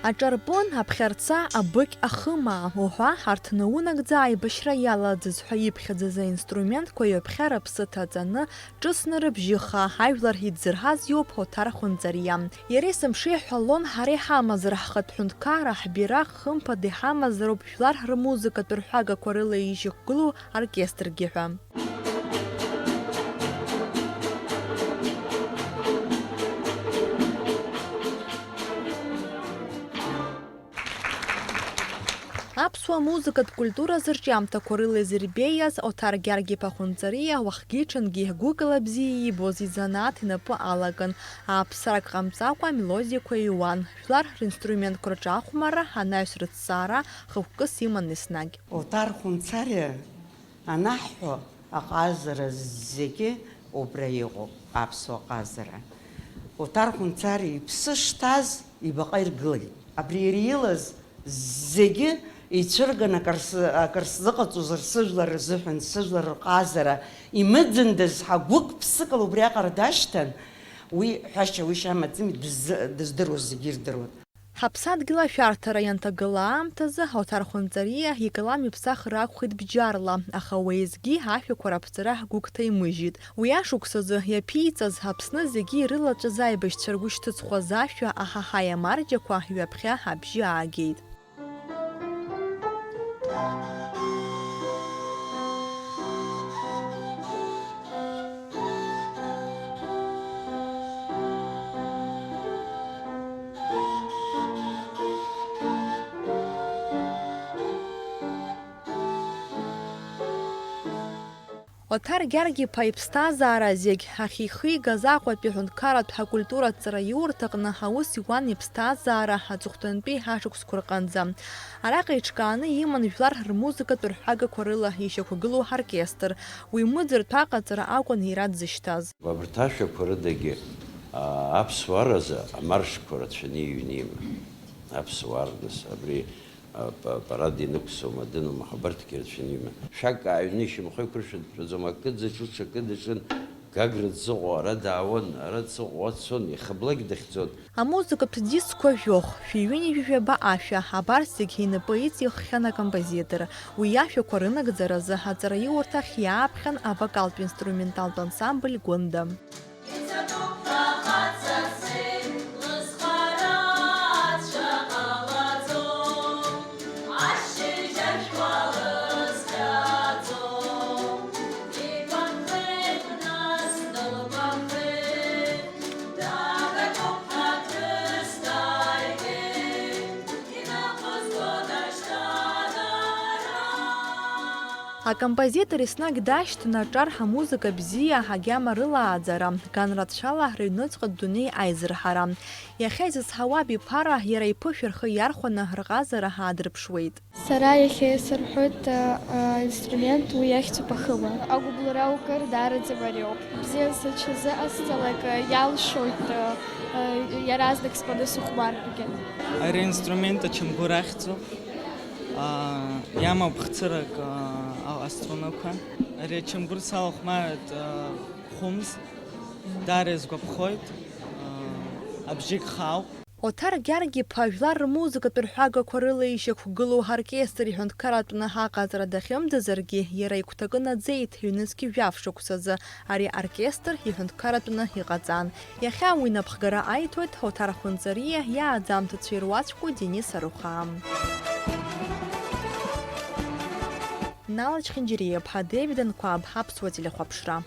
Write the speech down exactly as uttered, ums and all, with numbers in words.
Аҿарпын, аԥхьарца, абыкь, ахымаа уҳәа, ҳарҭ наунагӡа аибашьра иалаӡыз ҳәа иԥхьаӡаз аинструментқәа ҩаԥхьа рыԥсы ҭаҵаны, ҿыцны рыбжьы хаа ҳажәлар идзырҳаз иоуп Оҭар Хәынҵариа. Иара есымша иҳәалон, ҳара иҳамазар ҳхатә ҳәынҭқарра, ҳбираҟ, хымԥада иҳамазароуп жәлар рмузыкатә рҳәагақәа рыла ишьақәгылоу оркестргьы ҳәа. Аԥсуа музыкатә культуразы рҿиамҭақәа рыла изырбеиаз Оҭар Гьаргь-иԥа Хәынҵариа уахгьы-ҽынгьы гәыкала бзиа иибоз изанааҭ инапы алаган, ааԥсарак ҟамҵакәа амелодиақәа иҩуан, жәлар ринструментқәа рҿы ахәмарра анаҩс рыҭҵаара хықәкыс иман еснагь. Оҭар Хәынҵариа анаҳҳәо, аҟазара зегьы убра иҟоуп, аԥсуа ҟазара. Оҭар Хәынҵариа иԥсы шҭаз ибаҟа иргылеит. Абри иара илаз зегьы ицәырган, акыр с-, акыр сзыҟаҵозар сыжәлар рзыҳәан, сыжәлар рҟазара имыӡындаз ҳәа гәык-ԥсыкала убриаҟара дашьҭан, уи ҳәашьа-уишьа амаӡами, дыз-, дыздыруаз зегьы ирдыруан. Ҳаԥсадгьыл ашәарҭара ианҭагыла аамҭазы Оҭар Хәынҵариа икалам иԥсахыр акәхеит бџьарла, аха уеизгьы ашәақәа раԥҵара гәык ҭаимыжьит. Уи ашықәсазы иаԥиҵаз Аԥсны зегьы ирылаҵәаз аибашьцәа ргәы шьҭыҵхуаз ашәа аҳаҳаи амарџьақәа ҩаԥхьа абжьы аагеит. Оҭар Гьаргь-иԥа иԥсҭазаара зегь ахьихигаз Аҟәатәи аҳәынҭқарратә ҳакультуратә ҵараиурҭаҟны аус иуан иԥсҭазаара аҵыхәтәантәи ашықәсқәа рҟынӡа. Араҟа иҿкааны иман жәлар рмузыкатә рҳәагақәа рыла ишьақәгылоу ҳоркестр. Уи мыӡыртә аҟаҵара акәын иара дзышьҭаз. Абарҭ ашәақәа рыдагьы, аа, аԥсуаразы амаршқәа рацәаны иҩны иман. Аԥсуаа рныс абри, а, па-, парад ианықәсуама, дынума, абарҭгьы рацәаны иман. Шәак ааҩны ишьамхы еиқәыршәатәӡом, акы дзаҿу ҽакы даҿын, Гагра дзыҟоу ара даауан, ара дзыҟоу уа дцон, иахьа блак дахьӡон. Амузыкатә дискқәа жәохә, шәи ҩынҩажәи жәаба ашәа, абарҭ зегьы инапы иҵиххьан акомпозитор. Уи иашәақәа рынагӡаразы аҵараиурҭахь иааԥхьан авокалтә-инструменталтә ансамбль Гәында. Акомпозитор еснагь дашьҭан аҿар ҳамузыка бзиа, ҳагьама рылааӡара, ганрацәала рыҩныҵҟатә дунеи аизырҳара. Иахьа изызҳауа абиԥара иара иԥышәа рхы иархәаны рҟазара ҳаадырԥшуеит. Сара иахьа исырҳәоит, а, а, инструмент, уи иахьӡуп ахыма. Агәыбылра укыр даараӡа мариоуп. Бзиан сыҽазыҟасҵалак, а, иалшоит, а, а, иаразнак стәаны сыхәмарыргьы. Ари аинструмент ачамгәыр ахьӡуп. А, иамоуп хцырак, а, а, аструнақәа. Ари ачамгәыр салахәмарит, а, хәымз. Даара исгәаԥхоит, а, абжьык хаауп. Оҭар Гьаргь-иԥа жәлар рмузыкатә рҳәагақәа рыла ишьақәгылоу ҳоркестр иҳәынҭқарратәны аҟаҵара дахьымӡазаргьы, иара игәҭакы наӡеит, ҩнызқь жәаф шықәсазы ари аоркестр иҳәынҭқарратәны иҟаҵан. Иахьа уи напхгара аиҭоит Оҭар Хәынҵариа иааӡамҭацәа ируаӡәку Денис Арухаа. Нала Чхинџьариа-иԥҳа, Девид Анқәаб, Аԥсуа телехәаԥшра.